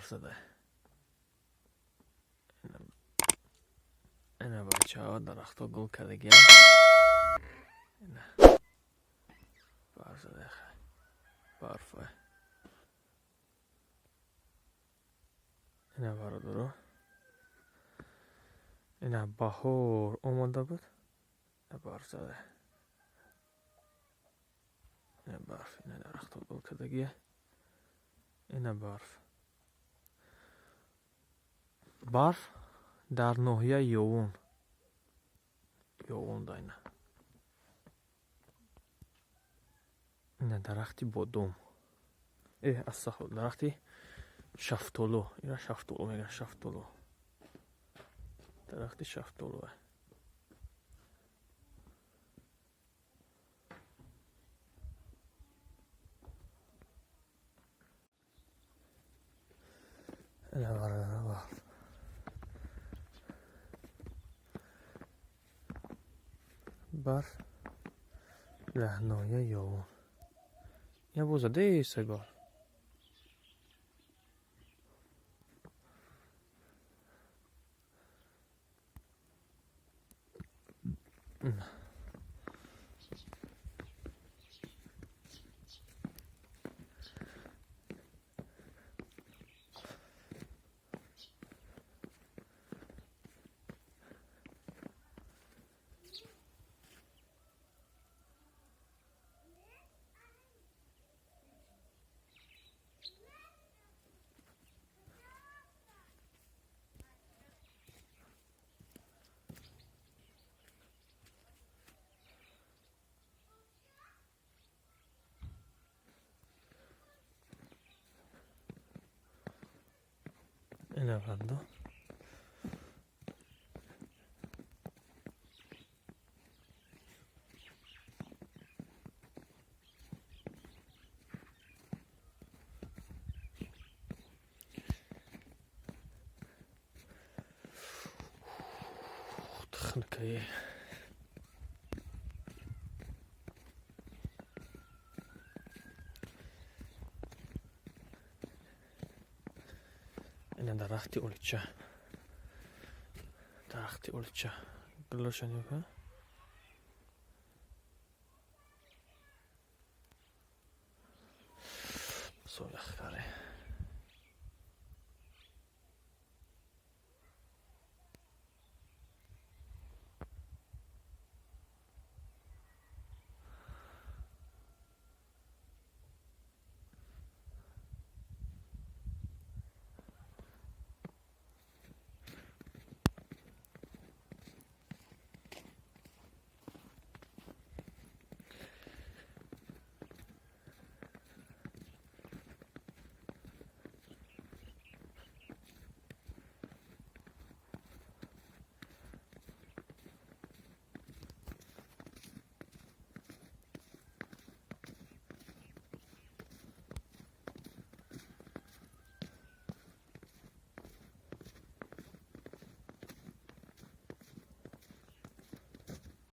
Барф зада. Ина, бачаҳо, дарахтҳо гул кардагия. Ина, барф зада, барфа. Ина, бародаро, ина, баҳор омода буд, барф зада. Ина, барф. Ина, дарахтҳо гул кардагия. Ина, барф. Барф дар ноҳияи Ёвун. Ёвун да. Ина, ина, дарахти бодом, астағфир, дарахти шафтолу. Ина, шафтолу мегӯянд, шафтолу, дарахти шафтолу. Ина, бародаро, барф. Барф дар ноҳияи Ёвун. Ина, боз задаесай барф. Ина, бародаро. Хунукае. Ина, дарахти олуча, дарахти олуча, гулоша нигоҳ кун.